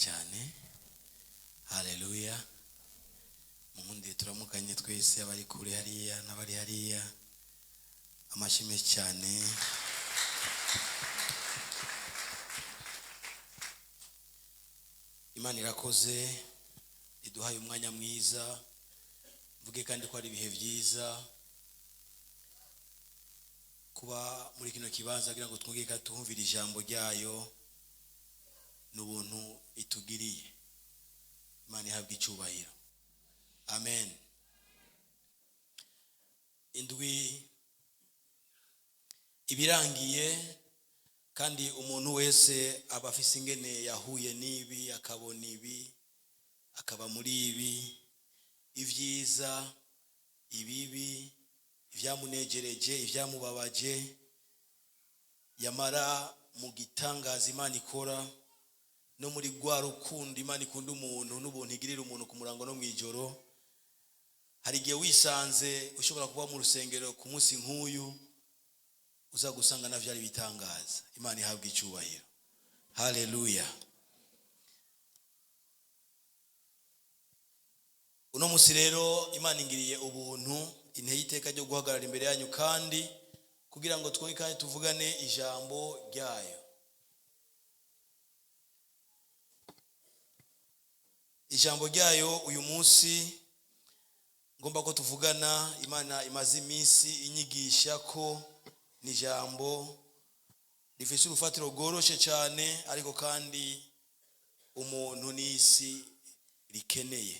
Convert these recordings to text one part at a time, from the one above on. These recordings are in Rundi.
Cyane. Haleluya. Munkundire turamukanye twese, abari kure hariya n'abari hariya. Amashyi menshi cyane. Imana irakoze, iduhaye umwanya mwiza. Mvuge kandi ko ari ibihe byiza kuba muri kino kibanza kugira ngo twongere kandi tuhumvire ijambo ryayo n'ubuntu itugiriye. Imana ihabwe icyubahiro. Amen. Indwi ibirangiye, kandi umuntu wese aba afise ingene yahuye n'ibi, akabona ibi, akaba muri ibi, ibyiza, ibibi, ibyamunegereje, ibyamubabaje. Yamara mu gitangaza Imana ikora, no muri rwa rukundo Imana ikunda umuntu n'ubuntu igirira umuntu ku murango no mu ijoro, hari igihe wisanze ushobora kuba mu rusengero ku munsi nk'uyu, uza gusanga navyo ari ibitangaza. Imana ihabwa icyubahiro. Haleluya. Uno munsi rero Imana ingiriye ubuntu, inteye iteka ryo guhagarara imbere yanyu kandi kugira ngo twonke kandi tuvugane ijambo ryayo. Ijambo ryayo uyu munsi ngomba ko tuvugana, Imana imaze iminsi inyigisha ko ni ijambo rifise urufatiro rworoshe cyane, ariko kandi umuntu n'isi rikeneye.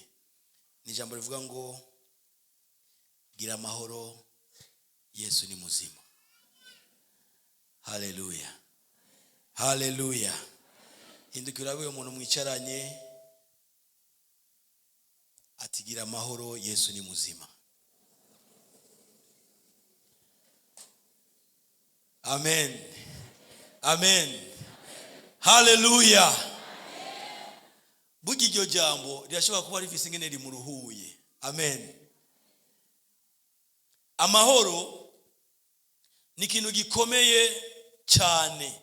Ni ijambo rivuga ngo gira amahoro, Yesu ni muzima. Haleluya, haleluya. Hindukira uyu muntu mwicaranye ati gira amahoro, Yesu ni muzima. Amen, amen, haleluya. Burya iryo jambo rirashobora kuba rifise ingene rimuruhuye. Amen. Amahoro ni ikintu gikomeye cyane.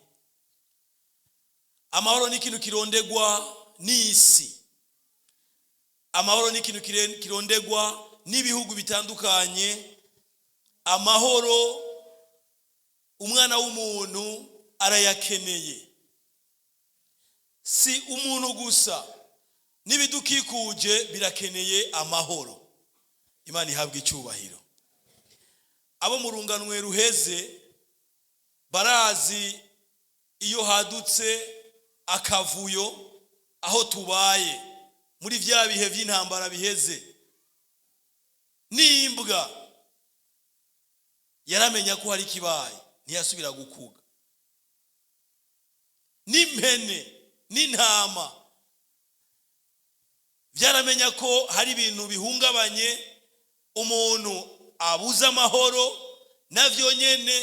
Amahoro ni ikintu kirondegwa n'isi. Amahoro ni ikintu kirondegwa n'ibihugu bitandukanye. Amahoro umwana w'umuntu arayakeneye. Si umuntu gusa, n'ibidukikuje birakeneye amahoro. Imana ihabwe icyubahiro. Abo mu runganwe ruheze barazi iyo hadutse akavuyo aho tubaye muri vya bihe vy'intambara biheze, n'imbwa yaramenya ko hari ikibaye, ntiyasubira gukuga. N'impene n'intama byaramenya ko hari ibintu bihungabanye, umuntu abuze amahoro, navyo nyene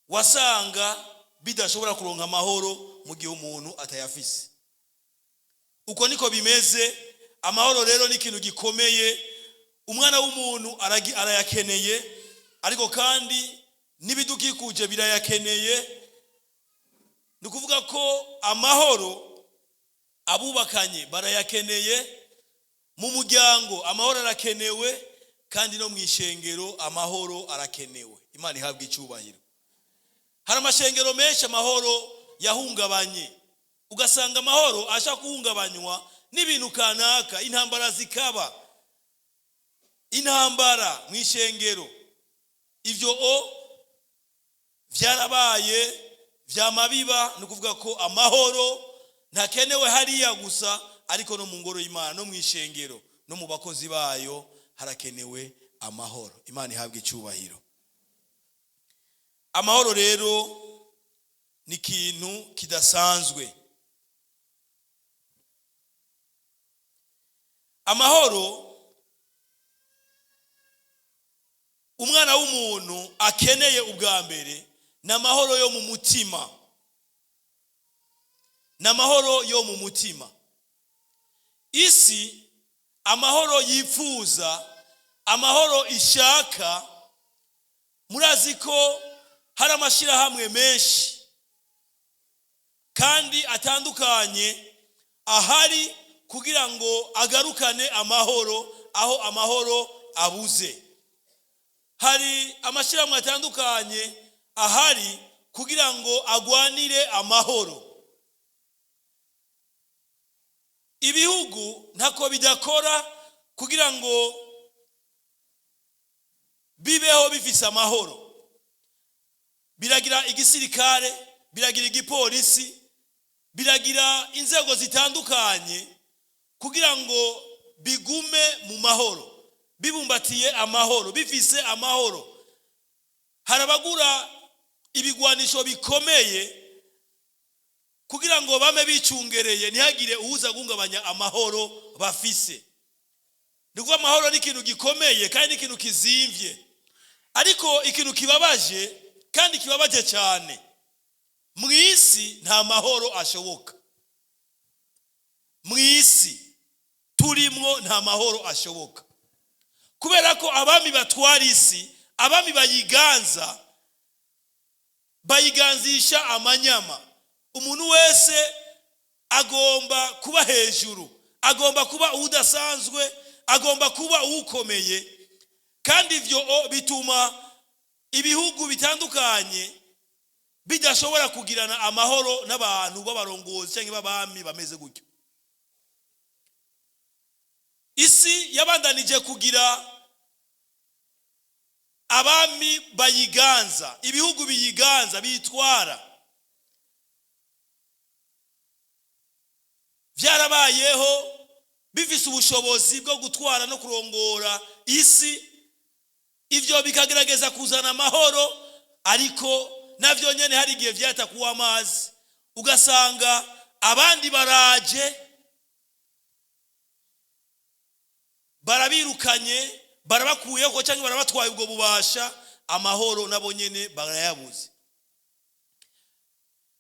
wasanga bidashobora kuronka amahoro mu gihe umuntu atayafise. Uko niko bimeze. Amahoro rero ni ikintu gikomeye, umwana w'umuntu arayakeneye, ariko kandi n'ibidukikuje birayakeneye. Ni ukuvuga ko amahoro abubakanye barayakeneye, mu muryango amahoro arakenewe, kandi no mu ishengero amahoro arakenewe. Imana ihabwe icyubahiro. Hari amashengero menshi amahoro yahungabanye, ugasanga amahoro ashaka guhungabanywa n'ibintu kanaka, intambara zikaba, intambara mu ishengero. Ivyo o vyarabaye, vyama biba. Ni ukuvuga ko amahoro ntakenewe hariya gusa, ariko no mu ngoro y'Imana, no mu ishengero, no mu bakozi bayo harakenewe amahoro. Imana ihabwe icyubahiro. Amahoro rero ni ikintu kidasanzwe. Amahoro umwana w'umuntu akeneye ubwa mbere ni amahoro yo mu mutima. Ni amahoro yo mu mutima. Isi amahoro yifuza, amahoro ishaka. Murazi ko hari amashirahamwe menshi kandi atandukanye Ahari kugira ngo agarukane amahoro aho amahoro abuze. Hari amashyirahamwe atandukanye ahari kugira ngo agwanire amahoro. Ibihugu ntako bidakora kugira ngo bibeho bifise amahoro. Biragira igisirikare, biragira igipolisi, biragira inzego zitandukanye kugira ngo bigume mu mahoro, bibumbatiye amahoro, bifise amahoro. Hari abagura ibigwanisho bikomeye kugira ngo bame bicungereye, ntihagire uwuza guhungabanya amahoro bafise. Ni ukuvuga amahoro ni ikintu gikomeye kandi ni ikintu kizimvye. Ariko ikintu kibabaje kandi kibabaje cyane, mu isi nta mahoro ashoboka. Mu isi turimwo nta mahoro ashoboka, kubera ko abami batwara isi, abami bayiganza, bayiganzisha amanyama. Umuntu wese agomba kuba hejuru, agomba kuba udasanzwe, agomba kuba ukomeye. Kandi ivyo bituma ibihugu bitandukanye bidashobora kugirana amahoro n'abantu b'abarongozi cyangwa b'abami bameze gutyo. Isi yabandanije kugira abami bayiganza, ibihugu biyiganza bitwara. Byarabayeho bifise ubushobozi bwo gutwara no kurongora isi. Ivyo bikagerageza kuzana amahoro, ariko navyo nyene hari igihe vyata kuwa amazi, ugasanga abandi baraje barabirukanye, barabakuyeho cyangwa barabatwaye ubwo bubasha, amahoro nabo nyene barayabuze.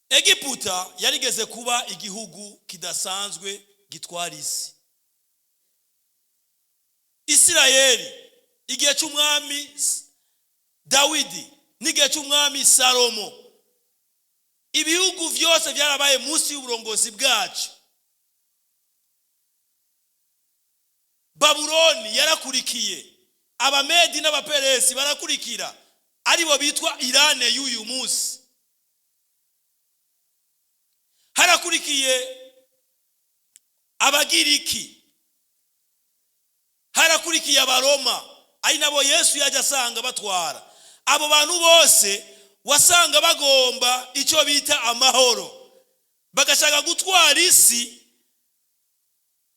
Egiputa yarigeze kuba igihugu kidasanzwe gitwara isi. Isirayeli igihe cy'umwami Dawidi n'igihe cy'umwami Salomo, ibihugu vyose byarabaye munsi y'uburongozi bwacu. Babuloni yarakurikiye, Abamedi n'Abaperesi barakurikira, aribo bitwa Irane y'uyu munsi. Harakurikiye Abagiriki, harakurikiye Abaroma, ari nabo Yesu yajya asanga batwara. Abo bantu bose wasanga bagomba icyo bita amahoro, bagashaka gutwara isi,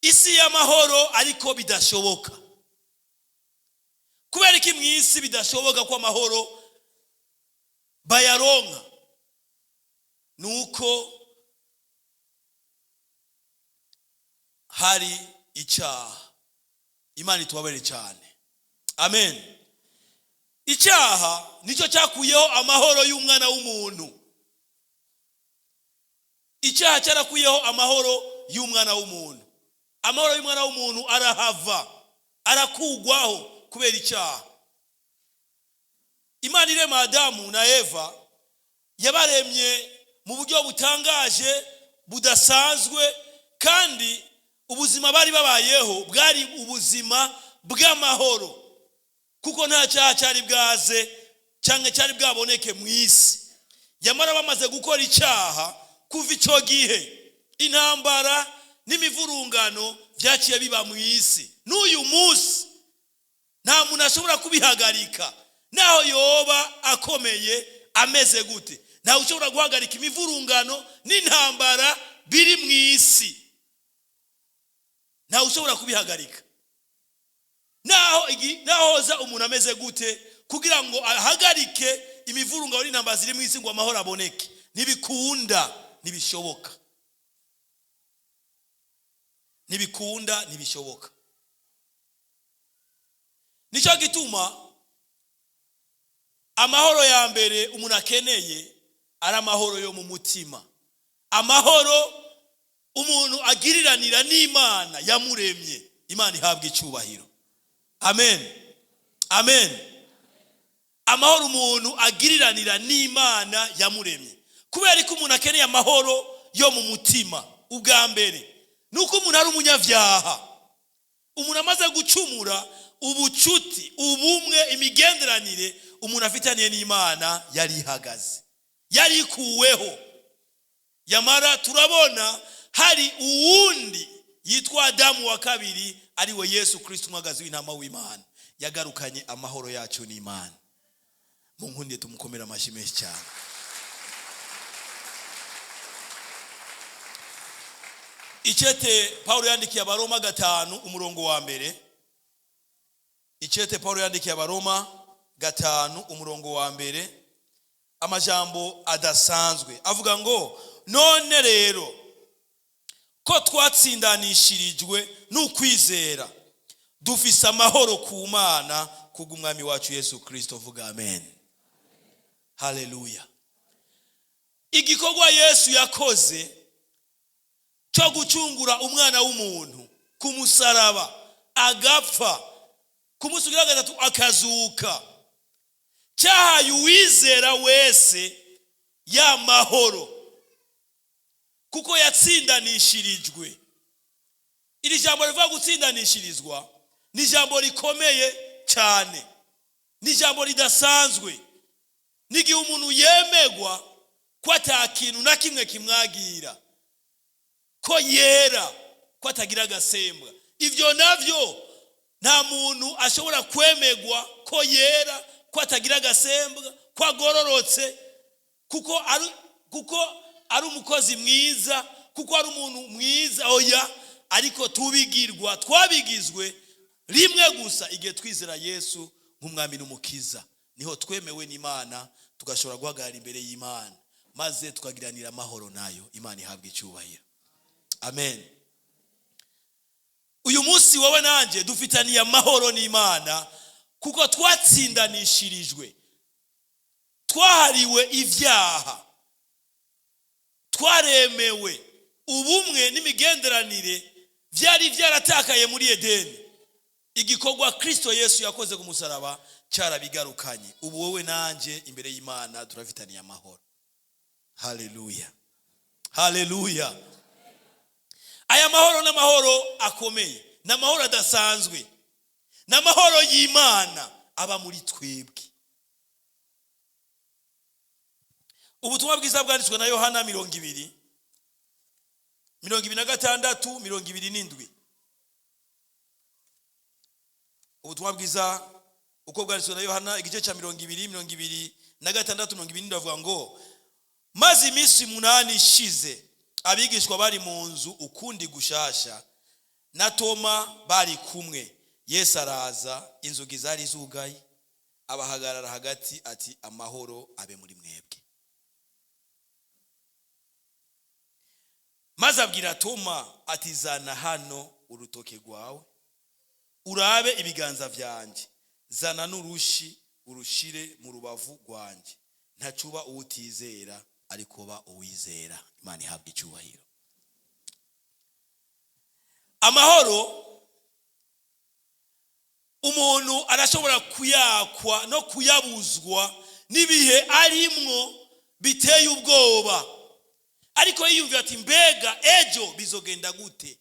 isi y'amahoro, ariko bidashoboka. Kubera iki mu isi bidashoboka ko amahoro bayaronka? Nuko hari icyaha. Imana itubabere cyane. Amen. Icyaha nicyo cyakuyeho amahoro y'umwana w'umuntu. Icyaha cyarakuyeho amahoro y'umwana w'umuntu. Amahoro y'umwana w'umuntu arahava, arakugwaho kubera icyaha. Imana irema Adamu na Eva, yabaremye mu buryo butangaje budasanzwe, kandi ubuzima bari babayeho bwari ubuzima bw'amahoro, kuko nta cyaha cyari bwaze cyangwa cyari bwaboneke mu isi. Yamara bamaze gukora icyaha, kuva icyo gihe intambara n'imivurungano byaciye biba mu isi. N'uyu munsi nta muntu ashobora kubihagarika, naho yoba akomeye ameze gute, ntawe ushobora guhagarika imivurungano n'intambara biri mu isi. Ntawe ushobora kubihagarika, naho hoza umuntu ameze gute kugira ngo ahagarike imivurungano n'intambara ziri mu isi ngo amahoro aboneke, ntibikunda, ntibishoboka, ntibikunda, ntibishoboka. Nicyo gituma amahoro ya mbere umuntu akeneye ari amahoro yo mu mutima, amahoro umuntu agiriranira n'Imana yamuremye. Imana ihabwa icyubahiro. Amen, amen. Amahoro umuntu agiriranira n'Imana yamuremye. Kubera ko umuntu akeneye amahoro yo mu mutima, ubwa mbere Nuko umuntu ari umunyabyaha, umuntu amaze gucumura, ubucuti, ubumwe, imigenderanire umuntu afitaniye n'Imana yari ihagaze, yari ikuweho. Yamara turabona hari uwundi yitwa Adamu wa kabiri, ari we Yesu Kristo, umwagazi w'intama w'Imana, yagarukanye amahoro yacu n'Imana. Mu nkundiye tumukomere amashyi menshi cyane. Icete Paulo yandikiye Abaroma 5 umurongo wa 1. Icete Paulo yandikiye Abaroma 5 umurongo wa 1, amajambo adasanzwe avuga ngo: none rero ko twatsindanishirijwe n'ukwizera, dufise amahoro ku Mana kubw'Umwami wacu Yesu Kristo. Vuga amen. Haleluya. Igikorwa Yesu yakoze cyo gucungura umwana w'umuntu ku musaraba, agapfa, ku munsi ugira gatatu akazuka, cyahaye uwizera wese ya mahoro, kuko yatsindanishirijwe. Iri jambo rivuga gutsindanishirizwa ni ijambo rikomeye cyane, ni ijambo ridasanzwe. N'igihe umuntu yemegwa ko ata kintu na kimwe kimwagira, ko yera, ko atagira agasembwa. Ivyo navyo nta muntu ashobora kwemegwa ko yera, ko atagira agasembwa, ko agororotse, kuko ari umukozi mwiza, kuko ari umuntu mwiza. Oya, ariko tubigirwa, twabigizwe rimwe gusa igihe twizera Yesu nk'umwami n'umukiza. Niho twemewe n'Imana, tugashobora guhagarara imbere y'Imana, maze tukagiranira amahoro nayo. Imana ihabwa icyubahiro. Amen. Uyu munsi wowe nanje dufitaniye amahoro n'Imana, kuko twatsindanishirijwe, twahariwe ivyaha, twaremewe ubumwe n'imigenderanire byari byaratakaye muri Edeni. Igikorwa Kristo Yesu yakoze ku musaraba cyarabigarukanye. Ubu wowe nanje imbere y'Imana turafitaniye amahoro. Haleluya, haleluya. Aya mahoro n'amahoro akomeye, n'amahoro adasanzwe, n'amahoro y'Imana aba muri twebwe. Ubutumwa bwiza bwanditswe na Yohana 20, 26, 27. Ubutumwa bwiza uko bwanditswe na Yohana igice cya 20, 26, 27, avuga ngo: maze iminsi 8 ishize, abigishwa bari mu nzu ukundi gushasha, na Toma bari kumwe. Yesu araza, inzugi zari zugaye, abahagarara hagati ati: amahoro abe muri mwebwe. Maze abwira Toma ati: zana hano urutoke rwawe, urabe ibiganza vyanje, zana n'urushi urushire mu rubavu rwanje. Ntacuba uwutizera, ariko ba uwizera. Imana ihabwa icyubahiro. Amahoro umuntu arashobora kuyakwa no kuyabuzwa n'ibihe arimwo biteye ubwoba, ariko yiyumvira ati: mbega ejo bizogenda gute,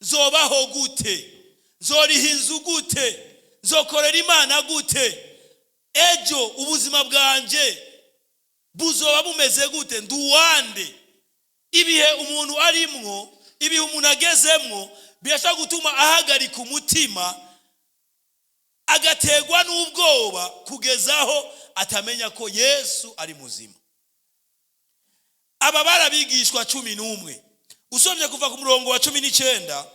nzobaho gute, nzoriha inzu gute, nzokorera Imana gute, ejo ubuzima bwanje buzoba bumeze gute, nduwande. Ibihe umuntu arimwo, ibihe umuntu agezemwo, birashobora gutuma ahagarika umutima, agategwa n'ubwoba kugezaho atamenya ko Yesu ari muzima. Aba barabigishwa 11. Usomye kuva ku murongo wa 19,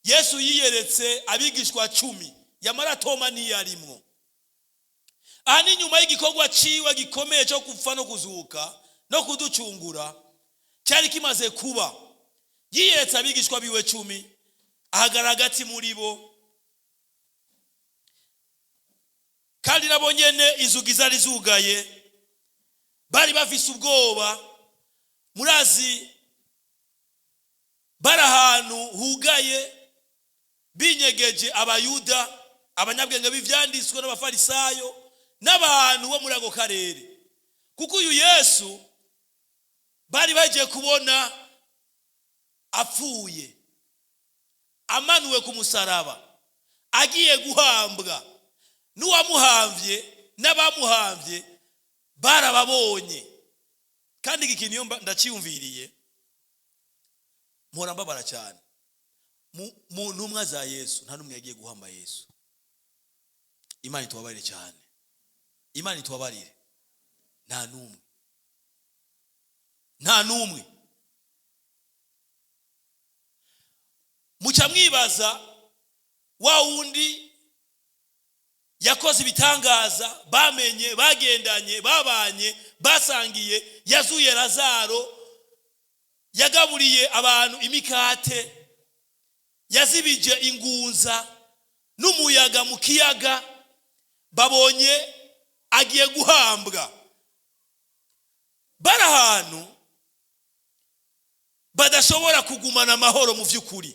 Yesu yiyeretse abigishwa 10, yamara Toma ntiyarimwo. Aha ni nyuma y'igikorwa ciwe gikomeye cyo gupfa no kuzuka no kuducungura cyari kimaze kuba. Yiyeretse abigishwa biwe 10, ahagarara hagati muri bo, kandi nabo nyene inzugi zari zugaye, bari bafise ubwoba. Murazi bari ahantu hugaye, binyegeje Abayuda, abanyabwenge b'ivyanditswe n'Abafarisayo n'abantu bo muri ako karere, kuko uyu Yesu bari bagiye kubona Apfuye, amanuwe ku musaraba, agiye guhambwa, n'uwamuhamvye n'abamuhamvye barababonye. Kandi iki kintu iyo ndaciyumviriye mpora mbabara cyane. Mu ntumwa za Yesu nta n'umwe yagiye guhamba Yesu. Imana itubabarire cyane, Imana itubabarire. Nta n'umwe, nta n'umwe. Muca mwibaza wa wundi yakoze ibitangaza, bamenye, bagendanye, babanye, basangiye, yazuye Lazaro, yagaburiye abantu imikate, yazibije ingunza n'umuyaga mu kiyaga, babonye agiye guhambwa. Bari ahantu badashobora kugumana amahoro mu by'ukuri,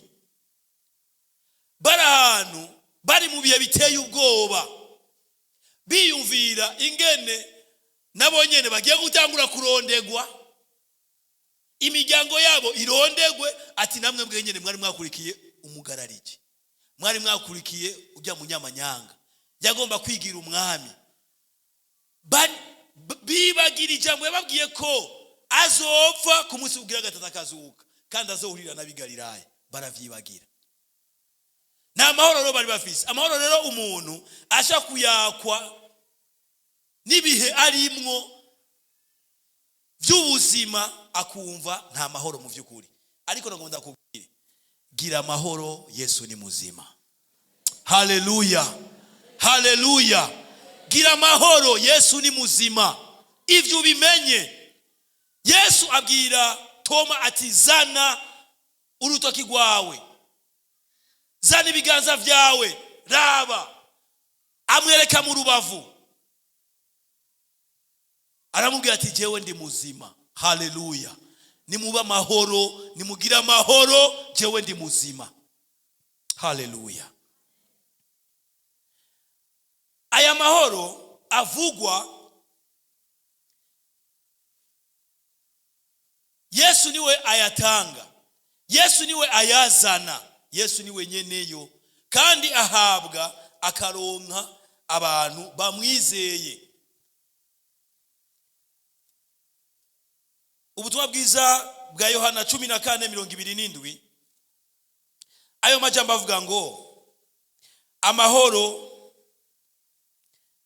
bari ahantu bari mu bihe biteye ubwoba, biyumvira ingene nabo nyene bagiye gutangura kurondegwa, imiryango yabo irondegwe, ati namwe bwenyene mwari mwakurikiye umugarariki, mwari mwakurikiye ujya munyamanyanga yagomba kwigira umwami. Bibagira ijambo yababwiye ko azopfa ku munsi ugira gatatu akazuka, kandi azohurira n'ab'i Galilaya. Baravyibagira. Nta mahoro rero bari bafise. Amahoro rero umuntu asha kuyakwa n'ibihe arimwo by'ubuzima, akumva nta mahoro mu by'ukuri. Ariko nagomba ndakubwire, gira amahoro, Yesu ni muzima. Haleluya, haleluya. Gira amahoro, Yesu ni muzima. Ivyo ubimenye. Yesu abwira Toma ati zana urutoki rwawe, zana ibiganza vyawe, raba. Amwereka mu rubavu, aramubwira ati jewe ndi muzima. Haleluya. Nimuba amahoro, nimugire amahoro, jewe ndi muzima. Haleluya. Aya mahoro avugwa, Yesu niwe ayatanga, Yesu niwe ayazana, Yesu niwe nyeneyo, kandi ahabwa akaronka abantu bamwizeye. Ubutumwa bwiza bwa Yohana 14:27, ayo majambo avuga ngo amahoro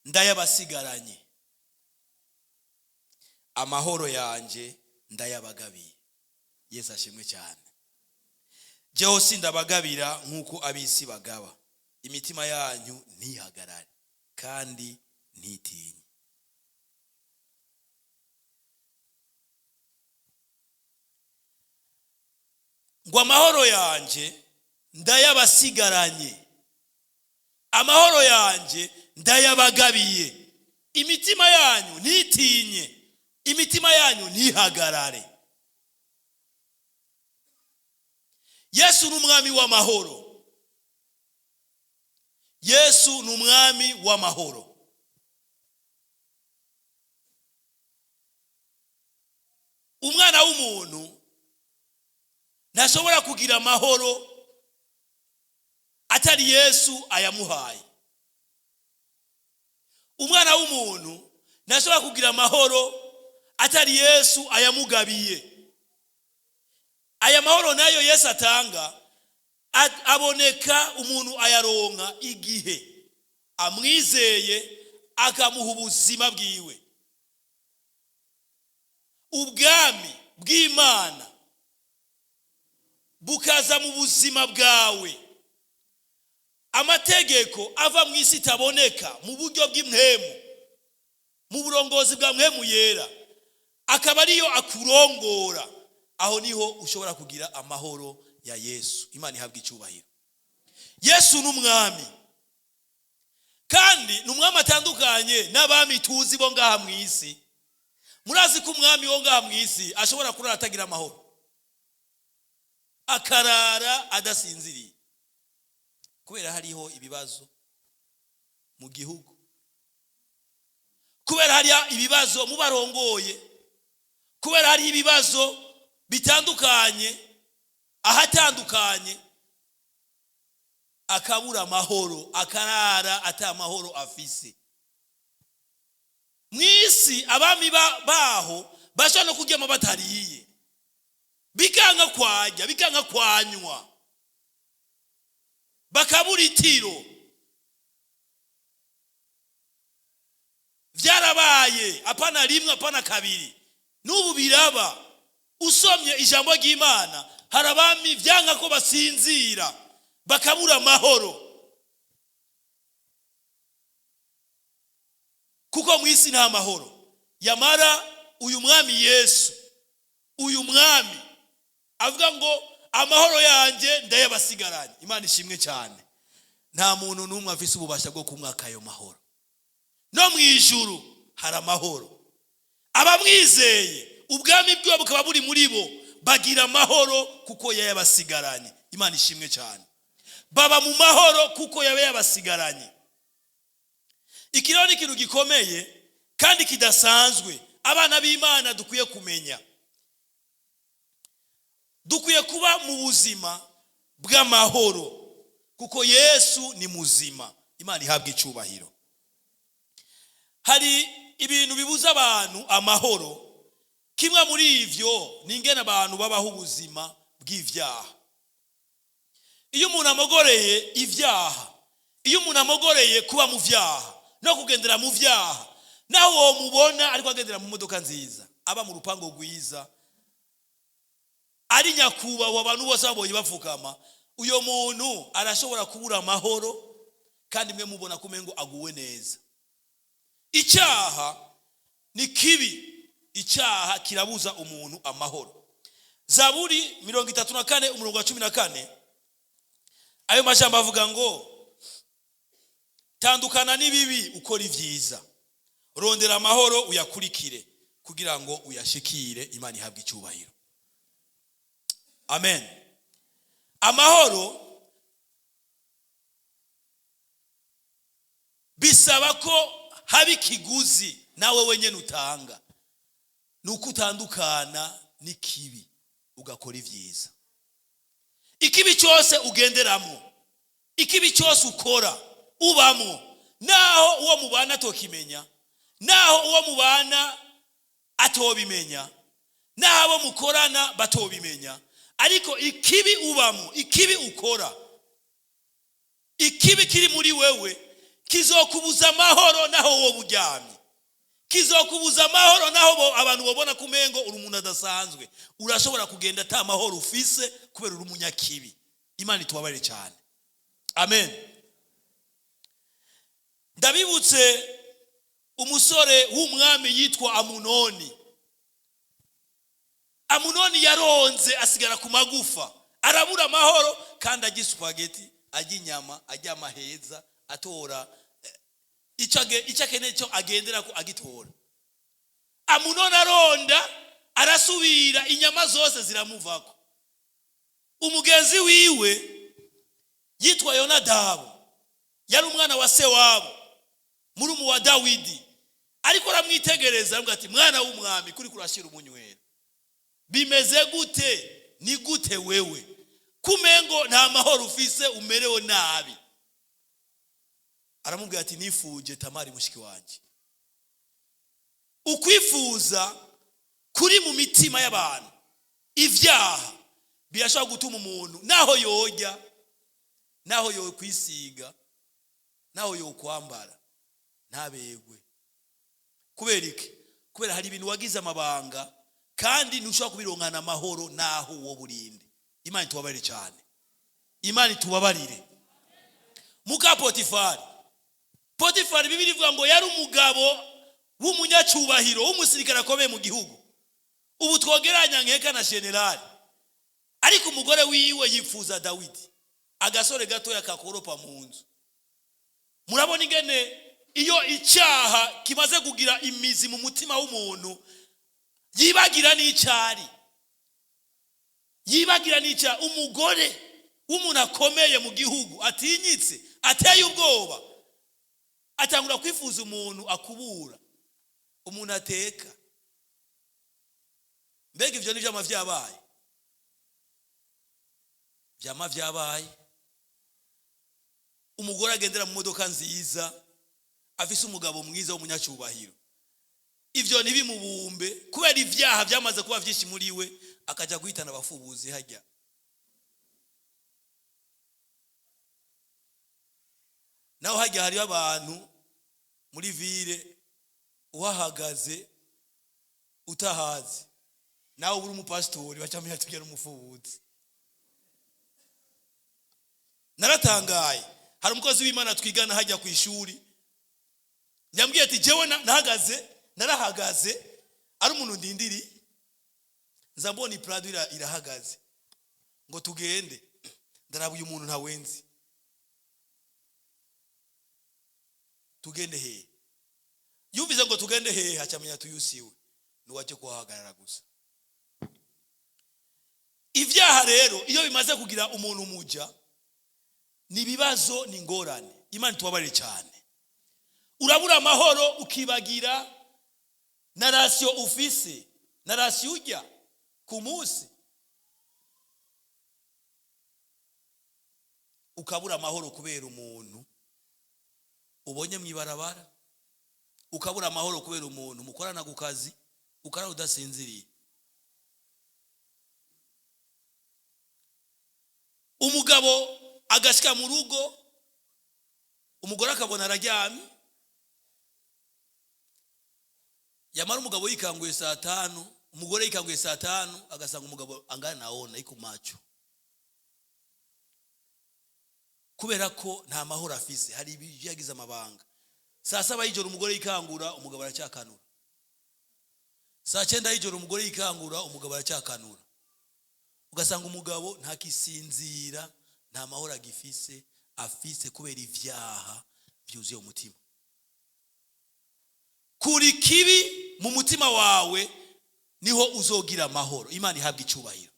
ndayabasigaranye, amahoro yanje ndayabagabiye. Yesu ashimwe cyane. Jeho sindabagabira nk'uko ab'isi bagaba, imitima yanyu ntihagarare kandi ntitinye. Ngo amahoro yanje ndayabasigaranye, amahoro yanje ndayabagabiye, imitima yanyu ntitinye, imitima yanyu ntihagarare. Yesu ni umwami w'amahoro. Yesu ni umwami w'amahoro. Umwana w'umuntu ntashobora kugira amahoro atari Yesu ayamuhaye. Umwana w'umuntu ntashobora kugira amahoro atari Yesu ayamugabiye. Aya mahoro nayo Yesu atanga aboneka umuntu ayaronka igihe amwizeye akamuha ubuzima bwiwe. Ubwami bw'Imana bukaza mu buzima bwawe. Amategeko ava mu isi itaboneka mu buryo bw'impwemu, mu burongozi bwa mpwemu yera, akaba ariyo akurongora. Aho niho ushobora kugira amahoro ya Yesu. Imana ihabwe icyubahiro. Yesu ni umwami, kandi ni umwami atandukanye n'abami tuzi bo ngaha mu isi. Murazi ko umwami wo ngaha mu isi ashobora kurara atagira amahoro, akarara adasinziriye kubera hariho ibibazo mu gihugu, kubera hariho ibibazo mu barongoye, kubera hariho ibibazo bitandukanye. Ahatandukanye akabura amahoro, akarara ata mahoro afise. Mu isi abami baho bashobora no kuryama batariye, bikanga kwajya, bikanga kwanywa, bakabura itiro. Vyarabaye, apana rimwe, apana kabiri, n'ubu biraba. Usomye ijambo ry'Imana, hari abami vyanka ko basinzira, bakabura amahoro, kuko mu isi nta mahoro. Yamara uyu mwami Yesu, uyu mwami avuga ngo amahoro yanjye ndayabasigaranye. Imana ishimwe cyane. Nta muntu n'umwe afise ububasha bwo kumwaka ayo mahoro. No mu ijuru hari amahoro. Abamwizeye ubwami bwiwe bukaba buri muri bo, bagira amahoro kuko yayabasigaranye. Imana ishimwe cyane. Baba mu mahoro kuko yabasigaranye. Iki rero ni ikintu gikomeye kandi kidasanzwe abana b'Imana dukwiye kumenya. Dukwiye kuba mu buzima bw'amahoro kuko Yesu ni muzima. Imana ihabwa icyubahiro. Hari ibintu bibuza abantu amahoro. Kimwe muri ivyo ni ingene abantu babaho ubuzima bw'ivyaha. Iyo umuntu amogoreye ivyaha, iyo umuntu amogoreye kuba mu vyaha no kugendera mu vyaha, naho uwo mubona ariko agendera mu modoka nziza, aba mu rupango rwiza, ari nyakubahwa, abantu bose babonye bapfukama, uyo muntu arashobora kubura amahoro, kandi mwe mubona ko umengo aguwe neza. Icyaha ni kibi. Icyaha kirabuza umuntu amahoro. Zaburi 34 umurongo wa 14, ayo majambo avuga ngo tandukana n'ibibi ukora ivyiza, rondera amahoro uyakurikire kugira ngo uyashikire. Imana ihabwe icyubahiro. Amen. Amahoro bisaba ko haba ikiguzi nawe wenyene utanga, nuko utandukana n'ikibi ugakora ivyiza. Ikibi cyose ugenderamo, ikibi cyose ukora ubamo, naho uwo mubana atokimenya, naho uwo mubana atobimenya, naho abo mukorana batobimenya, ariko ikibi ubamo, ikibi ukora, ikibi kiri muri wewe kizokubuza amahoro naho wowe uryamye, kizokubuza amahoro naho abantu babona kumengo uri umuntu adasanzwe. Urashobora kugenda ata mahoro ufise kubera uri umunyakibi. Imana itubabarire cyane. Amen. Ndabibutse umusore w'umwami yitwa Amunoni. Amunoni yaronze asigara ku magufa, arabura amahoro, kandi ajya spaghetti, ajya inyama, ajya amaheza, atora icyo akeneye cyo agendera ko agitora. Amunoni aronda arasubira, inyama zose ziramuvako. Umugenzi wiwe yitwa Yonadabu, yari umwana wa se wabo, murumu wa Dawidi, ariko aramwitegereza aramubwira ati mwana w'umwami, kuri kurashira umunywera bimeze gute? Ni gute wewe kumengo nta mahoro ufise, umerewe nabi? Aramubwira ati nifuje Tamari mushiki wanje. Ukwifuza kuri mu mitima y'abantu, ivyaha birashobora gutuma umuntu naho yojya, naho yokwisiga, naho yokwambara ntabegwe. Kubera iki? Kubera hari ibintu wagize amabanga kandi ntushobora kubironkana amahoro naho uwo burinde. Imana itubabarire cyane. Imana itubabarire. Muka Potifari, Potifari Bibiliya ivuga ngo yari umugabo w'umunyacyubahiro, w'umusirikare akomeye mu gihugu, ubu twogeranya nkeka na generali. Ariko umugore wiwe yifuza Dawidi, agasore gatoya kakoropa mu nzu. Murabona ingene iyo icyaha kimaze kugira imizi mu mutima w'umuntu, yibagira n'icyari, yibagira n'icyaha. Umugore w'umuntu akomeye mu gihugu, atinyitse, ateye ubwoba, atangura kwifuza umuntu akubura, umuntu ateka. Mbega ivyo nivyo ama vyabaye? Vyama vyabaye, umugore agendera mu modoka nziza, afise umugabo mwiza w'umunyacyubahiro, ivyo ntibimubumbe kubera ivyaha byamaze kuba vyinshi muri we, akaja guhitana abafubuzi hajya. Naho hajya hariho abantu muri ville, uhahagaze utahazi, nawe uri umupasitori, bacamenya tugera umufubuzi. Naratangaye, hari umukozi w'Imana twigana hajya ku ishuri, yambwiye ati jewe nahagaze, narahagaze ari umuntu ndindiri, nza mbona iprado irahagaze ngo tugende, ndaraba uyu muntu ntawenzi, tugende hehe? Yumvise ngo tugende hehe, acamenya tuyusiwe nuwaje kuhahagarara gusa. Ivyaha rero iyo bimaze kugira umuntu muja, ni ibibazo, ni ingorane. Imana itubabarire cyane. Urabura amahoro, ukibagira na rasiyo ufise, na rasiyo ujya ku munsi, ukabura amahoro kubera umuntu ubonye mw'ibarabara, ukabura amahoro kubera umuntu mukorana ku kazi, ukarara udasinziriye. Umugabo agashika mu rugo, umugore akabona araryamye, yamara umugabo yikanguye saa 5, umugore yikanguye saa 5, agasanga umugabo angana naona iko macho, kubera ko nta mahoro afise, hari ibyo yagize amabanga. Saa 7 y'ijoro umugore yikangura, umugabo aracyakanura. Saa 9 y'ijoro umugore yikangura, umugabo aracyakanura. Ugasanga umugabo ntakisinzira, nta mahoro agifise, afise kubera ivyaha vyuzuye umutima. Kuri kibi mu mutima wawe niho uzogira amahoro. Imana ihabwa icubahiro.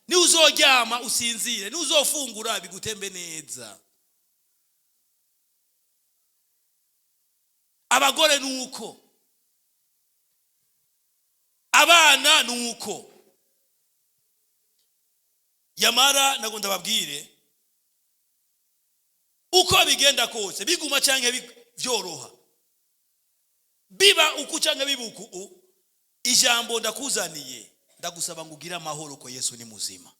Ni uzoryama usinzire, ni uzofungura bigutembe neza. Abagore nuko, abana nuko. Yamara nago ndababwire, uko bigenda kose, biguma canke vyoroha, biba uku canke bibuku, ijambo ndakuzaniye, ndagusaba ngo ugire amahoro ko Yesu ni muzima.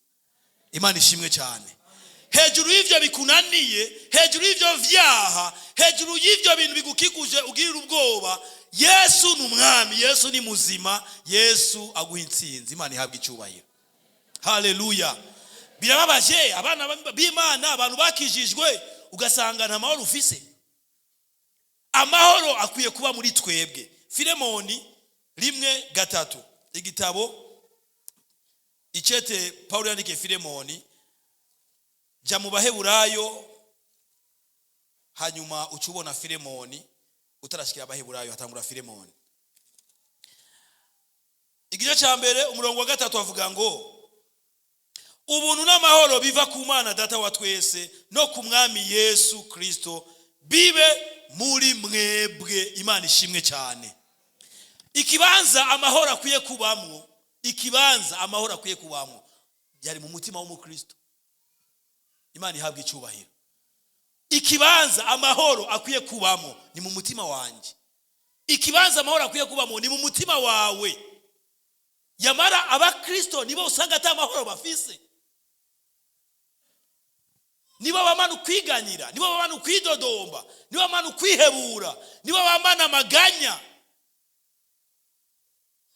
Imana ishimwe cyane. Hejuru y'ivyo bikunaniye, hejuru y'ivyo vyaha, hejuru y'ivyo bintu bigukikuje ugirira ubwoba, Yesu ni umwami, Yesu ni muzima, Yesu aguha intsinzi. Imana ihabwe icyubahiro. Haleluya. Birababaje abana b'Imana, abantu bakijijwe, ugasanga nta mahoro ufise. Amahoro akwiye kuba muri twebwe. Filemoni 1:3, igitabo icete Paulo yandikiye Filemoni, jya mu Baheburayo, hanyuma ucubona Filemoni, utarashikira Abaheburayo hatangura Filemoni. Igice cya mbere umurongo wa 3 avuga ngo ubuntu n'amahoro biva ku Mana Data wa twese no ku Mwami Yesu Kristo bibe muri mwebwe. Imana ishimwe cyane. Ikibanza amahoro akwiye kubamwo, ikibanza amahoro akwiye kubamwo yari mu mutima w'umukristo. Imana ihabwa icyubahiro. Ikibanza amahoro akwiye kubamwo ni mu mutima wanjye. Ikibanza amahoro akwiye kubamwo ni mu mutima wawe. Yamara abakristo nibo usanga ata amahoro bafise, nibo bamana ukwiganyira, nibo bamana ukwidodomba, nibo bamana ukwihebura, nibo bamana amaganya,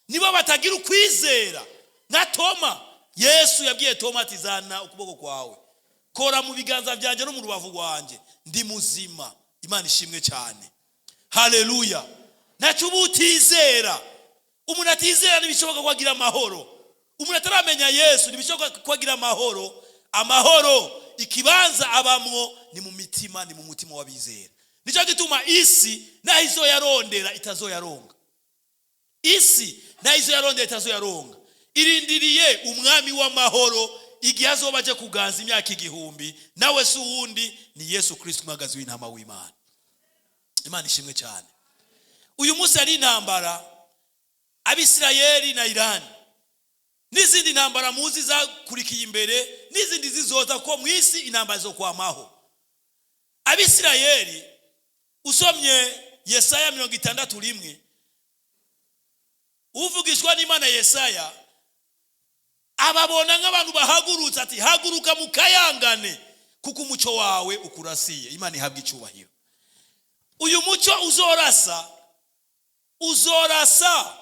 nibo batagira ukwizera. Nka Toma, Yesu yabwiye Toma ati zana ukuboko kwawe, kora mu biganza byanjye no mu rubavu rwanjye, ndi muzima. Imana ishimwe cyane. Haleluya. Ntacyo uba utizera. Umuntu atizera ntibishoboka ko agira amahoro. Umuntu ataramenya Yesu ntibishoboka ko agira amahoro. Amahoro ikibanza abamwo ni mu mitima, ni mu mutima w'abizera. Nicyo gituma isi naho izoyarondera itazoyaronga. Isi naho izoyarondera itazoyaronga. Irindiriye umwami w'amahoro igihe azoba aje kuganza imyaka 1000, nawe si uwundi ni Yesu Kristo umwagazi w'intama w'Imana. Imana ishimwe cyane. Uyu munsi hari intambara Abisirayeli na Irani, n'izindi ntambara muzi zakurikiye imbere, N'izindi zizoza, ko mu isi intambara zo kwamaho. Abisirayeli, usomye Yesaya 61, uvugishwa n'Imana Yesaya ababona nk'abantu bahagurutse, ati: "Haguruka mukayangane, kuko umucyo wawe ukurasiye." Imana ihabwa icyubahiro. Uyu mucyo uzorasa, uzorasa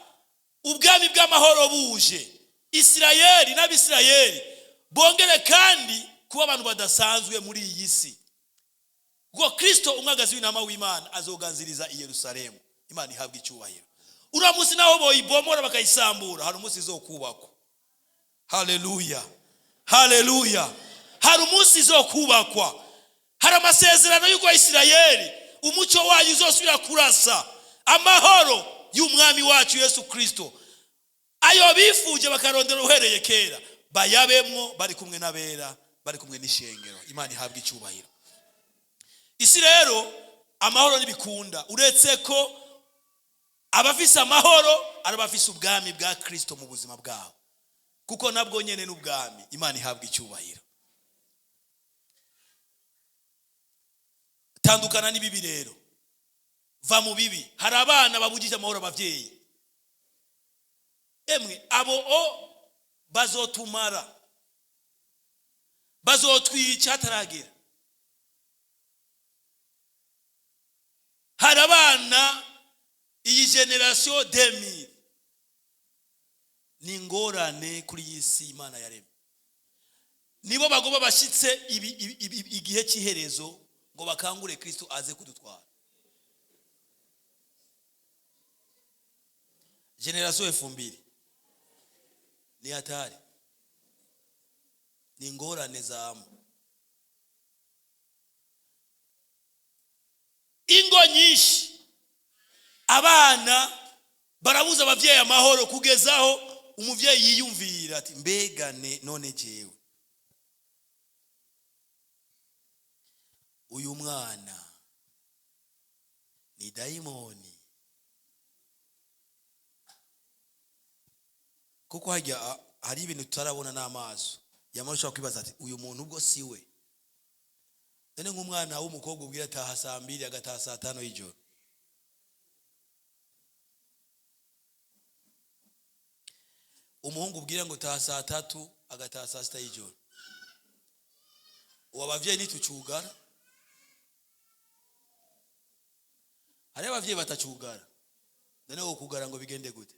ubwami bw'amahoro buje. Isirayeli n'Abisirayeli bongere kandi kuba abantu badasanzwe muri iyi si, kuko Kristo, umwagazi w'intama w'Imana, azoganziriza i Yerusalemu. Imana ihabwa icyubahiro. Uriya munsi, naho boyibomora bakayisambura, hari umunsi izokubakwa. Haleluya, haleluya! Hari umunsi izokubakwa. Hari amasezerano y'uko Isirayeli umucyo wayo uzosubira kurasa, amahoro y'Umwami wacu Yesu Kristo, ayo bifuje bakarondera uhereye kera, bayabemwo bari kumwe n'abera, bari kumwe n'ishengero. Imana ihabwa icyubahiro. Isi rero amahoro ntibikunda, uretse ko abafise amahoro ari abafise ubwami bwa Kristo mu buzima bwabo, kuko nabwo nyene n'ubwami. Imana ihabwa icyubahiro. Tandukana n'ibibi rero, va mu bibi. Hari abana babugije amahoro abavyeyi. Emwe, abo o bazotumara, bazotwica hataragera. Hari abana, iyi génération 2000 ni ingorane kuri iyi si Imana yaremye. Nibo bagomba bashyitse igihe cy'iherezo ngo bakangure Kristo aze kudutwara. Génération 2000 ni hatari, ni ingorane zamu. Ingo nyinshi abana barabuza abavyeyi amahoro, kugezaho umuvyeyi yiyumvira ati: "Mbegane none jewe uyu mwana ni dayimoni?" Kuko hajya hari ibintu tutarabona n'amaso, yamara ushobora kwibaza ati: "Uyu muntu ubwo si we?" None nk'umwana w'umukobwa ubwira ataha saa 2, agataha saa 5 y'ijoro, umuhungu ubwira ngo taha saa 3, agataha saa 6 y'ijoro, ubu abavyeyi ntitucugara. Hariho abavyeyi batacugara. None wo kugara ngo bigende gute?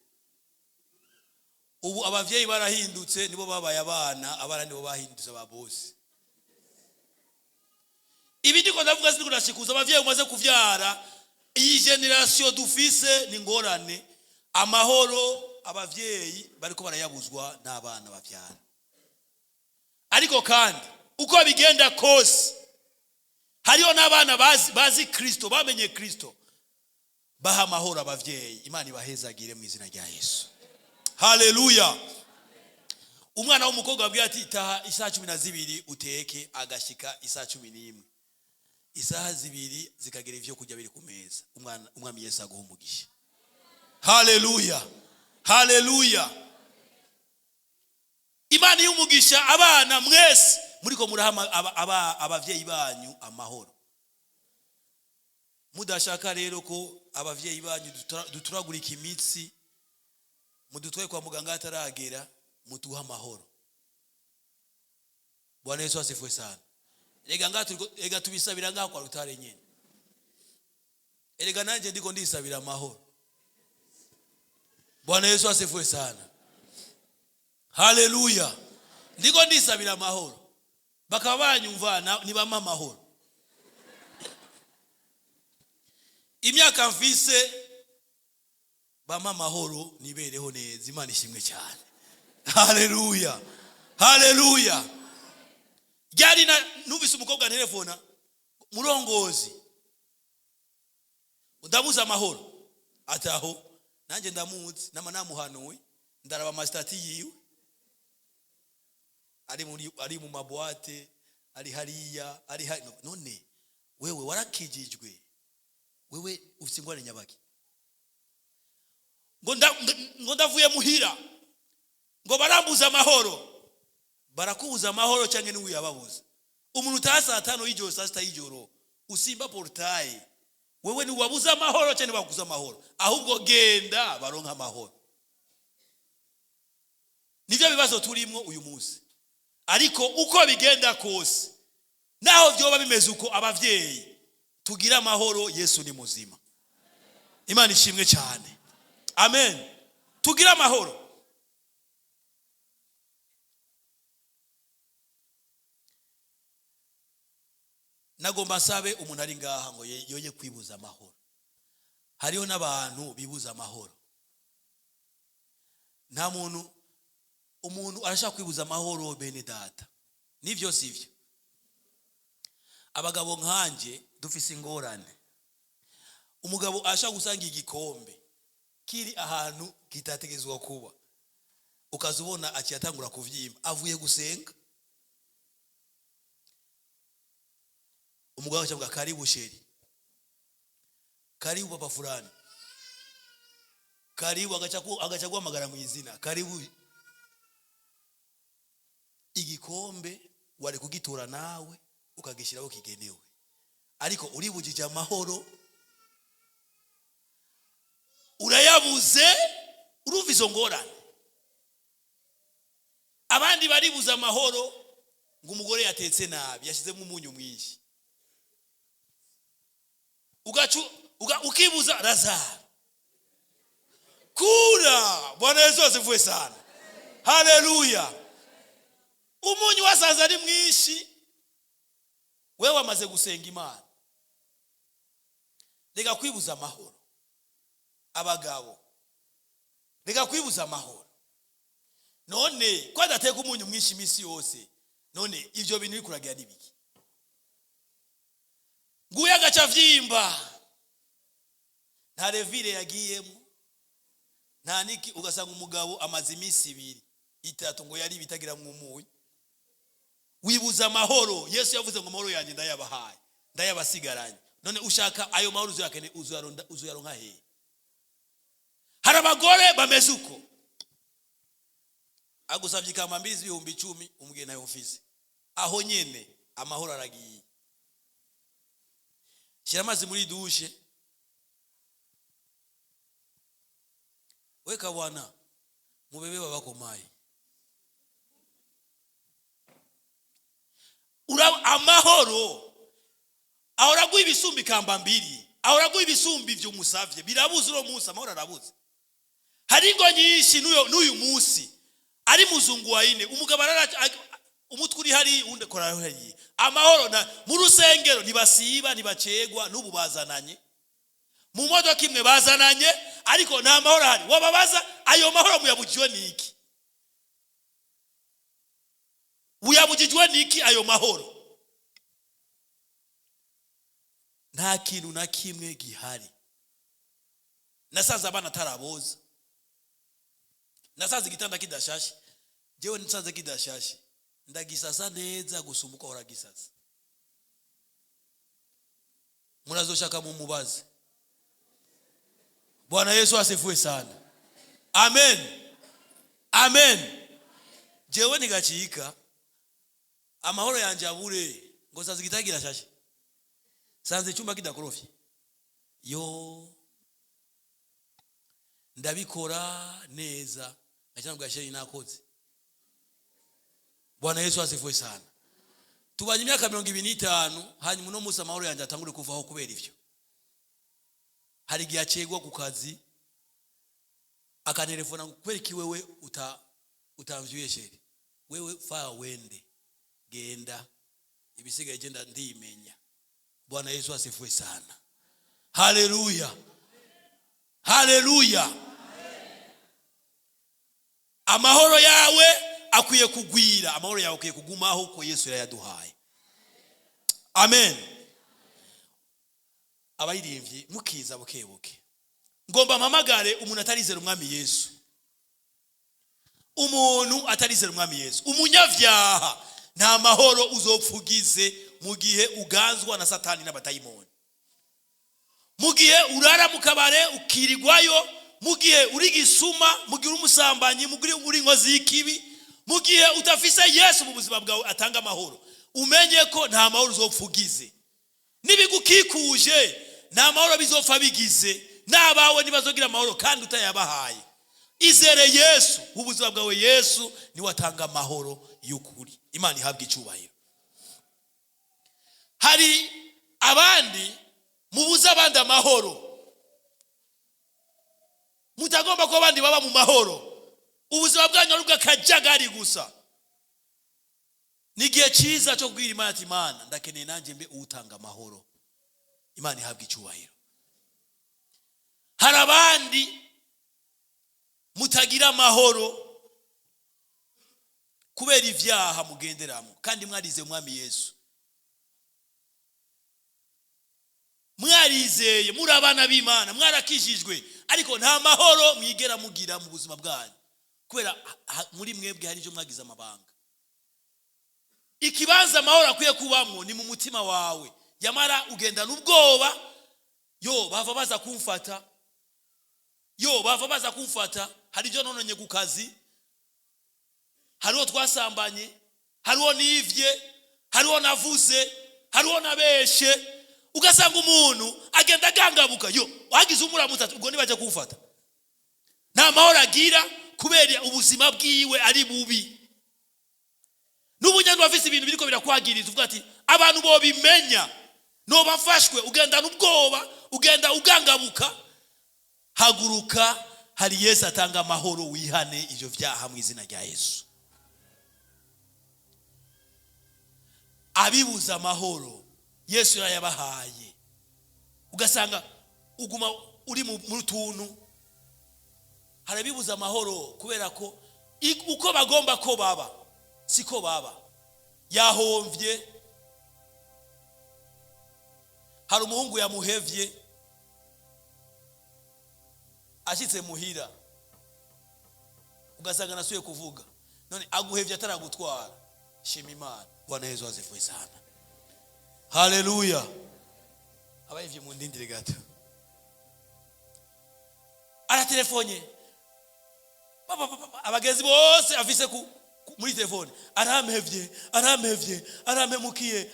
Ubu abavyeyi barahindutse, nibo babaye abana, abana nibo bahindutse ba bosi. Ibi ndiko ndavuga sindiko ndashikuza. Abavyeyi umaze kuvyara, iyi génération dufise ni ngorane. Amahoro abavyeyi bariko barayabuzwa n'abana bavyara. Ariko kandi uko bigenda kose, hariho n'abana bazi Kristo, bamenye Kristo, baha amahoro abavyeyi. Imana ibahezagire mu izina rya Yesu. Haleluya! Umwana w'umukobwa abwira ati: "Taha isaha 12 uteke," agashika isaha 11, isaha 2 zikagera ivyo kurya biri ku meza. Umwana Umwami Yesu aguha umugisha. Haleluya, haleluya! Imana y'umugisha abana mwese muriko muraha abavyeyi banyu amahoro. Mudashaka rero ko abavyeyi banyu duturagurika imitsi, mudutwaye kwa muganga hataragera, mutuha amahoro. Bwana Yesu asifiwe sana. Rega ngaha rega tubisabira ngaha kwa rutare nyene. Erega nanje ndiko ndisabira amahoro. Bwana Yesu asifiwe sana. Haleluya! Ndiko ndisabira amahoro, bakaba banyumva, nibampa amahoro. Imyaka mfise, bampa amahoro nibereho neza. Imana ishimwe cyane. Haleluya, haleluya! Ryari na numvise umukobwa antelefona: "Murongozi, ndabuze amahoro." Ataho nanjye ndamuzi, nama namuhanuye, ndaraba ama status yiwe, ari mu ma boîte, ari hariya, ari hari. None wewe warakijijwe? Wewe ufite ingorane nyabaki? Ngo ndavuye muhira, ngo barambuza amahoro. Barakubuza amahoro cyangwa niwe uyababuza? Umuntu utaha saa 5 y'ijoro, saa 6 y'ijoro, usimba portail, wewe ni wabuza amahoro cyangwa bakubuza amahoro? Ahubwo genda baronka amahoro. Nibyo bibazo turimo uyu munsi. Ariko uko bigenda kose, naho byoba bimeze uko, abavyeyi tugira amahoro. Yesu ni muzima. Imana ishimwe cyane. Amen. Tugira amahoro. Nagomba nsabe umuntu ari ngaha ngo yoye kwibuza amahoro. Hariho n'abantu bibuza amahoro. Nta muntu, umuntu arashaka kwibuza amahoro. Bene data, nibyo, sivyo? Abagabo nkanjye dufise ingorane. Umugabo ashaka gusanga igikombe kiri ahantu kitategezwa kuba, ukaza ubona akiyatangura kuvyimba avuye gusenga. Umugabo acavuga: "Karibu chéri, karibu papa fulani, karibu." Agaca guhamagara mu izina: "Karibu." Igikombe wari kugitora nawe ukagishyiraho kigenewe, ariko uribugije amahoro, urayabuze. Urumva izo ngorane? Abandi baribuza amahoro ngo umugore yatetse nabi, yashyizemo umunyu mwinshi. Ukibuza razaro kura. Bwana Yesu asifiwe sana. Haleluya. Umunyu wasanze ari mwinshi, wewe wamaze gusenga Imana. Reka kwibuza amahoro, abagabo, reka kwibuza amahoro. None ko adateka umunyu mwinshi iminsi yose, none ivyo bintu biri kuragira n'ibiki? Nguyu agaca avyimba, nta levure yagiyemo, nta niki. Ugasanga umugabo amaze iminsi 2, 3 ngo yari bitagiramwo umunyu. Wibuza amahoro. Yesu yavuze ngo: "Amahoro yanjye ndayabahaye, ndayabasigaranye." None ushaka ayo mahoro uzuyakene, uzuyaronka hehe? Hari abagore bameze uko: agusabye ikamba mbili z'ibihumbi 10, umubwiye nayo mfise. Aho nyene amahoro aragiye. Shyira amazi muri douche. Weka bwana mubebe babakomaye. Amahoro ahora aguha ibisumba ikamba mbiri, ahora aguha ibisumba ivyo umusavye. Birabuze uno munsi, amahoro arabuze. Hari ingo nyinshi n'uyu munsi ari muzungu wa ine. Umugabo arara umutwe uri hari, uwundi akora hariya. Amahoro na mu rusengero ntibasiba, ntibacegwa. N'ubu bazananye mu modoka imwe, bazananye, ariko nta mahoro ahari. Wababaza: "Ayo mahoro muyabujiwe niki? Uyabujijwe niki ayo mahoro?" Nta kintu na kimwe gihari. Nasanze abana ataraboza, nasanze igitanda kidashashe. Jewe nsanze kidashashe, ndagisasa neza gusumba uko ahora gisasa. Murazoshaka mumubaze. Bwana Yesu asifiwe sana. Amen, amen. Jewe nigacika amahoro yanje abure ngo sanze igitanda kidashashe, sanze icyumba kidakorofye, yo ndabikora neza, ngaca chéri nakoze. Bwana Yesu asifiwe sana. Tubanye imyaka 25, hanyuma uno munsi amahoro yanjye atangure kuvaho kubera ivyo. Hari igihe acegwa ku kazi, akantelefona ngo: "Kubera iki wewe utamvyuye chéri?" Wewe faa wende, genda, ibisigaye genda ndimenya. Bwana Yesu asifiwe sana. Haleluya, haleluya. Amahoro yawe akwiye kugwira, amahoro yawe akwiye kugumaho ko Yesu yayaduhaye. Amen. Abayirimbyi mukiza buke buke. Ngomba mpamagare umuntu atarizera Umwami Yesu, umuntu atarizera Umwami Yesu, umunyabyaha. Nta mahoro uzopfa ugize mu gihe uganzwa na Satani n'abatayimoni, mu gihe urara mu kabare ukirirwayo, mu gihe uri gisuma, mu gihe uri umusambanyi, mu gihe uri inkozi y'ikibi. Mu gihe udafise Yesu mu buzima bwawe atanga amahoro, umenye ko nta mahoro uzopfa ugize. N'ibigukikuje nta mahoro bizopfa bigize, n'abawe ntibazogira amahoro kandi utayabahaye. Izere Yesu ubuzima bwawe. Yesu niwe atanga amahoro y'ukuri. Imana ihabwa icyubahiro. Hari abandi mubuze abandi amahoro, mutagomba ko abandi baba mu mahoro. Ubuzima bwanyu ari ubw'akajagari gusa. Ni igihe cyiza cyo kubwira Imana ati: "Imana, ndakeneye nanjye mbe uwutanga amahoro." Imana ihabwa icyubahiro. Hari abandi mutagira amahoro kubera ibyaha mugenderamo, kandi mwarize Umwami Yesu, mwarizeye, muri abana b'Imana, mwarakijijwe, ariko nta mahoro mwigera mugira mu buzima bwanyu kubera muri mwebwe hari ibyo mwagize amabanga. Ikibanza amahoro akwiye kubamwo ni mu mutima wawe. Yamara ugendana ubwoba: "Yo, bava baza kumfata, yo, bava baza kumfata, hari ibyo nononye ku kazi, hariho twasambanye, hariho nivye, hariho navuze, hariho nabeshe." Ugasanga umuntu agenda agangabuka, yo wagize umuramutsa ubwo ntibajya kumfata. Nta mahoro agira kubera ubuzima bwiwe ari bubi. N'ubunyandwi afise ibintu biriko birakwagiriza, uvuga ati: "Abantu bobimenya nobafashwe." Ugendana ubwoba, ugenda ugangabuka. Haguruka, hari Yesu atanga amahoro. Wihane ivyo vyaha mu izina rya Yesu. Abibuza amahoro, Yesu yarayabahaye. Ugasanga uguma uri mu tuntu. Hari abibuza amahoro kubera ko uko bagomba ko baba siko baba. Yahomvye, hari umuhungu yamuhevye, ashitse muhira ugasanga nasuye kuvuga. None aguhevye ataragutwara? Shima Imana. Bwana Yesu asifiwe sana. Haleluya. Abayivye, mundindire gato. Aratelefone abagenzi bose afise muri telefone: "Arampevye, arampevye, arampemukiye."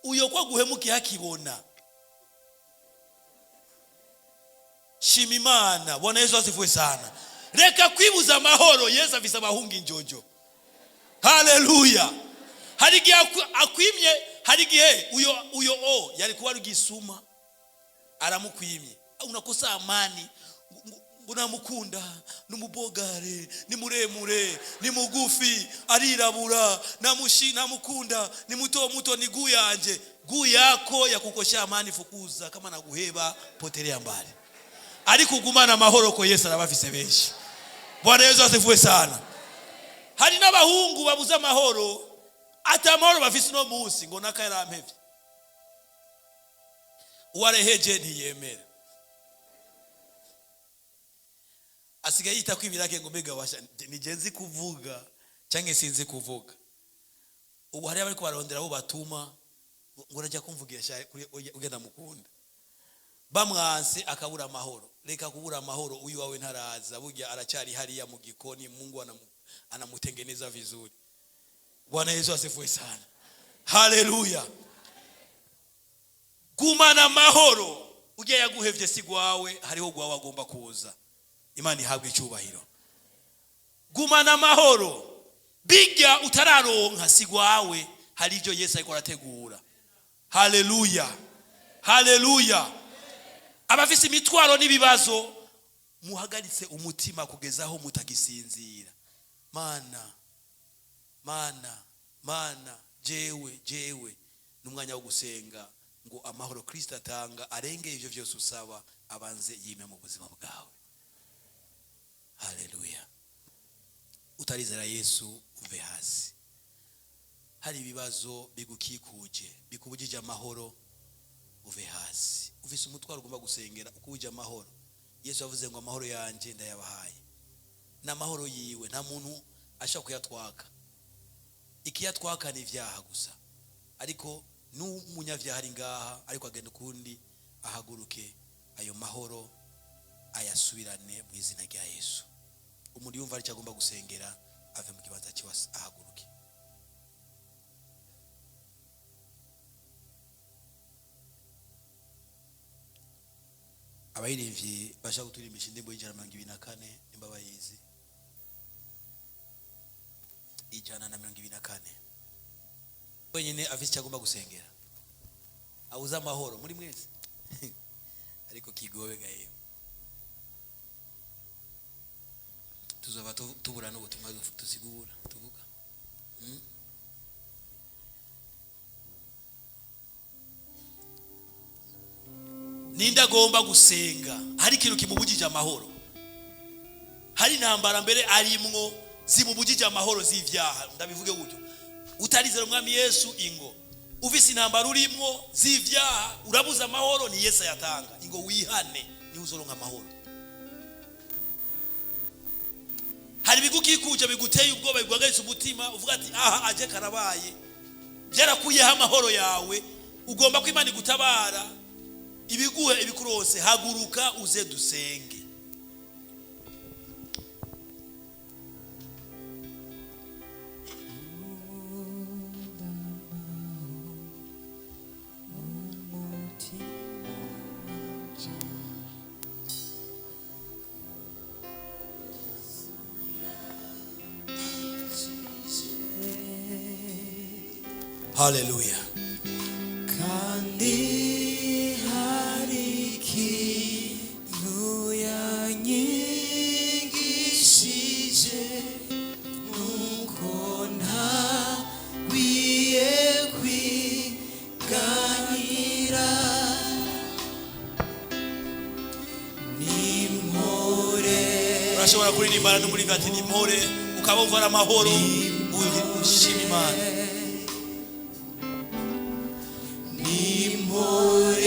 Uyo ko guhemukiye akibona? Shima Imana. Bwana Yesu asifiwe sana. Reka kwibuza amahoro. Yesu afise abahunga injojo. Haleluya. Hari igihe akwimye, hari igihe uyo o yari kuba ari gisuma, aramukwimye, unakosa amani. Ngo namukunda, n'umubogare, ni muremure, ni mugufi, arirabura, namushi, namukunda, ni muto muto, ni guu yanje. Guu yako yakukosha amani, fukuza. Kama naguheba, potelea mbali. Ariko ugumana amahoro ko Yesu arabafise benshi. Bwana Yesu asifiwe sana. Hari n'abahungu babuze amahoro, ata amahoro bafise uno munsi, ngo naka yarampevye. Uwareheje ntiyemera, asigaye yita ko ibirake, ngo mbega washa nije nzi kuvuga cyangwa sinzi kuvuga. Ubu hariya bariko barondera abo batuma ngo urajya kumvugira ugenda mukunda, bamwanse akabura amahoro. Reka kubura amahoro, uyu wawe ntaraza. Burya aracyari hariya mu gikoni, Mungu anamutengeneza vizuri. Bwana Yesu asifiwe sana. Haleluya. Gumana amahoro. Ujya yaguhevye si gwawe, hariho gwawe agomba kuza. Imana ihabwe icyubahiro. Gumana amahoro. Bijya utararonka si gwawe, hari ibyo Yesu ariko arategura. Haleluya, haleluya. Abafise imitwaro n'ibibazo muhagaritse umutima kugeza aho mutagisinzira. Mana, Mana, Mana, jewe, jewe n'umwanya wo gusenga ngo amahoro Kristo atanga arenge ivyo vyose usaba, abanze yime mu buzima bwawe. Haleluya. Utarizera Yesu, uve hasi. Hari ibibazo bigukikuje bikubujije amahoro, uve hasi. Ufise umutwaro ugomba gusengera ukubuje amahoro, Yesu yavuze ngo: "Amahoro yanjye ndayabahaye." Ni amahoro yiwe, nta muntu ashobora kuyatwaka. Ikiyatwaka ni ibyaha gusa. Ariko n'umunyabyaha ari ngaha, ariko agenda ukundi, ahaguruke, ayo mahoro ayasubirane mu izina rya Yesu. Umuntu yumva aricyo agomba gusengera. Ave mu kibanza cyiwe, ahaguruke. Abayirimbyi bashaka kuturimbisha indirimbo y'124, nimba bayizi, 124. Wenyine afite icyo agomba gusengera, abuze amahoro muri mwese, ariko kigobe gahembe tuzova tubura n'ubutumwa dusigura tuvuga. Ninde agomba gusenga hari ikintu kimubujije amahoro, hari intambara mbere arimwo zimubujije amahoro z'ivyaha? Ndabivuge gutyo: utarizera Umwami Yesu, ingo ufise intambara urimwo z'ivyaha, urabuza amahoro. Ni Yesu ayatanga. Ingo wihane, niho uzoronka amahoro. Hari ibigukikuje biguteye ubwoba, biguhagaritse umutima, uvuga ati: "Aha aje karabaye, byarakuyeho amahoro yawe." Ugomba ko Imana igutabara, ibiguhe, ibikurose. Haguruka uze dusenge. Haleluya. Kandi hari ikintu yanyigishije, nuko ntakwiye kwiganyira. Nimpore. Urashobora kuririmbana n'umuririmbyi ati: "Nimpore", ukaba wumva ari amahoro, ushima Imana. Nimpore.